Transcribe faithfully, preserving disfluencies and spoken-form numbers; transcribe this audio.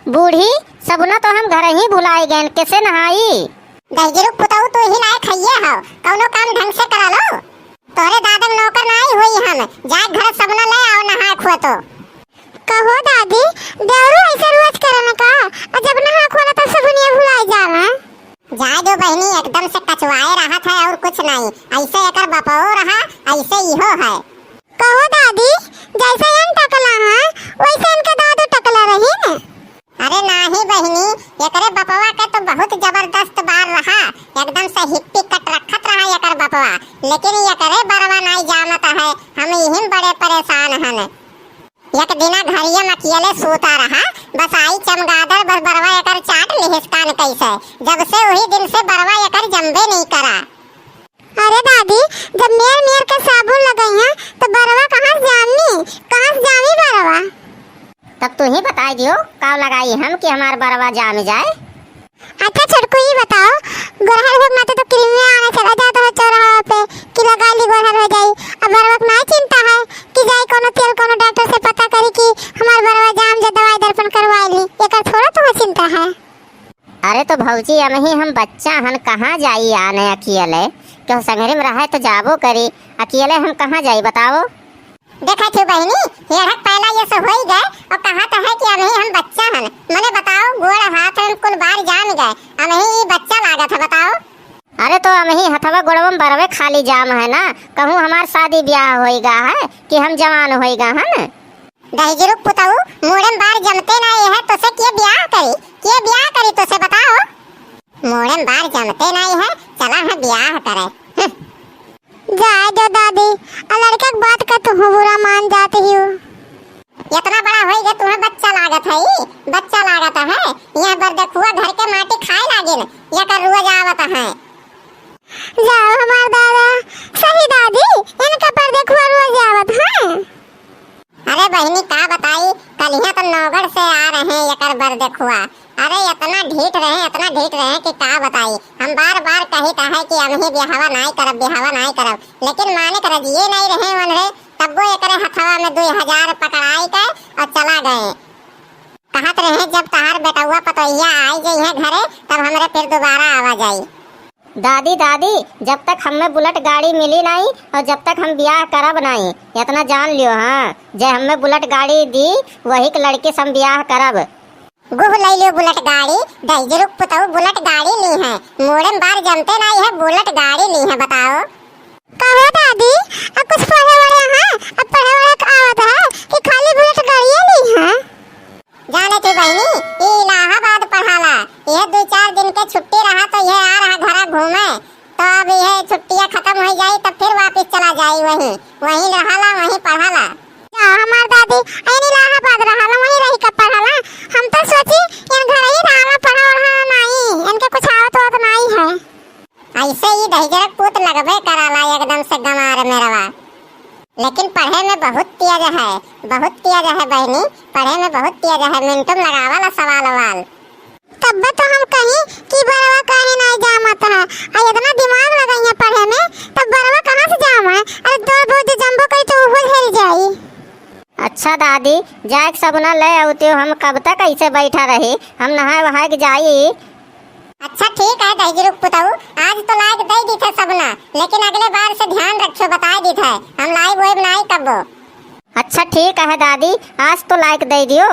बूढ़ी, सबुना तो हम घर ही भुलाए गएन, कैसे नहाई? दहिजरू पुतऊ, तू ही लायक हइये हो, कौनो काम ढंग से करा लो। तोहरे दादा के नौकर नाई होई हम, जाए घर सबुना ले आओ नहा खुआ तो। कहो दादी, देवरू ऐसे रोज करन का? आ जब नहा खोला तब सबुनिया भुलाई जाला। जाए दो बहिनी, एकदम से कचुआए रहत है और कुछ नहीं। ऐसे एकर बपवो रहा, ऐसे इहो है। कहो दादी, जैसे एन टकला है, वैसे एनके दादू टकला रही न। अरे नाही बहिनी, एकरे बपवा के तो बहुत जबरदस्त बार रहा, एकदम से हिप्पी कट रखत रहा एकर बपवा, लेकिन एकरे बरवा नाई जानत है, हम इहिन बड़े परेशान हन। एक दिना घरिया में अकेले सूता रहा, बस आई चमगादड़, बस बरवा एकर चाट लिहिस कान कैसे। जब से वही दिन से बरवा एकर जमबे नहीं करा। अरे दादी, जब मेर मेर के साबुन लगई है तो बरवा कहाँ से जामी, कहाँ से जामी बरवा? तब तू ही बताई दियो, का लगाई हम कि हमार बरवा जाम जाए? अच्छा छोटकू, ई बताओ, गोरहर होक नाते तो क्रीमे आने चला जाता है चौराहा पे कि लगा ली, गोरहर हो जाई। अब बरवा के नाई चिंता है कि जाई कोनो तेल कोनो डॉक्टर से पता करी कि हमार बरवा जाम जा, दवाई दर्पण करवाई ली, एकर थोड़ा तुम्हें चिंता है। अरे तो भौजी, अमही हम बच्चा हन, कहाँ जाई आने अकेले? केहू संगरी में रहे तो जाबो करी, अकेले हम कहाँ जाई बताओ? देखा थी बहिनी, हेड़क पहला ये सो होई गए और कहा तो है कि अमही हम बच्चा हन, मने बताओ, गोड़ हाथ हम कुल बार जाम गए, अमही ई बच्चा लागत है बताओ। अरे तो अमही हथवा गोड़वा में बरवे खाली जाम है ना, कहूँ हमार शादी ब्याह होई गा है कि हम जवान होई गा हन। दहिजरू पुतऊ, मूड़े में बार जमते नाई है, तोसे के ब्याह करी, के ब्याह करी तोसे बताओ? मूड़े में बार जमते नाई है, चला है ब्याह करे। हम्म। जाए दो दादी, आ लड़के के बात का तुहू बुरा मान जाती हो। इतना बड़ा होई गए, तुम्हें बच्चा लागत है, ई बच्चा लागत है, यहाँ पर देखुआ घर के माटी खाए लागिन, या कर रोज आवत है। जाओ हमार दादा, सही दादी, इनका पर देखुआ रोज आवत है। अरे बहिनी, का बताई, कलिया तो नौगढ़ से आ रहे एकर बर देखुआ। अरे इतना ढीठ रहे, इतना ढीठ रहे कि का बताई। हम बार बार कहित है कि हमही बियाहवा नाई करब, बियाहवा नाई करब, लेकिन माने के रजिए नाई रहे उनरे। तब्बो एकरे हथवा में दुई हजार पकड़ाई के और चला गए। कहत रहे, जब तहार बेटउआ पतोहिया आई जइहे घरे, तब हमरे फिर दोबारा आवा जाई। दादी, दादी, जब तक हमें बुलेट गाड़ी मिली नाई और जब तक हम बियाह करब नाई, इतना जान लियो, हाँ, जे हमें बुलेट गाड़ी दी, वही के लड़की से हम बियाह करब। गुह लई लियो बुलेट गाड़ी, दहिजरू के पुतऊ बुलेट गाड़ी ली है, मूड़े में बार जमते नाई है, बुलेट गाड़ी ली है, बताओ। कहो दादी, अब कुछ पढ़े वढ़े हैं, अब पढ़े वढ़े का आवत है कि खाली बुलेट गाड़िए ली है? जाने थी बहिनी, ई इलाहाबाद पढ़ाला। यह दो चार दिन के छुट्टी रहा तो यह आ रहा घरा घूमे। तो अब यह छुट्टियाँ खत्म हो जाई तो फिर वापस चला जाई वहीं, वहीं रहाला, वहीं पढ़ाला। जा हमार दादी, इन इलाहाबाद रहाला, वहीं रही के पढ़ाला। हम तो सोची इन घर ही रहाला, पढ़ा वढ़ा नाई, इनके कुछ आवत वात नाई है। ऐसे ही दहिजरक पूत लगबे कराला एकदम से गंवार मेरवा। लेकिन पढ़े में बहुत तेज है, बहुत तेज है बहिनी, पढ़े में बहुत तेज है, मिनटों में लगावाला सवाल वाल। तब्बे तो हम कहीं कि बरवा काहे नाई जामत है, आ इतना दिमाग लगाई है पढ़े में, तब बरवा कहाँ से जाम है? अरे दो भौजी जम्बो करी तो उहो झेल जाई। अच्छा दादी, जाए के सबुना ले आउतियो, हम कब तक ऐसे बैठा रही, हम नहाए वहाए के जाई। अच्छा ठीक है दहिजरू के पुतऊ, आज तो लायक दे दी थे सबुना, लेकिन अगले बार से ध्यान रखियो, बताए दी थे, हम लाई बोए बनाई कब्बो। अच्छा ठीक है दादी, आज तो लायक दे दियो।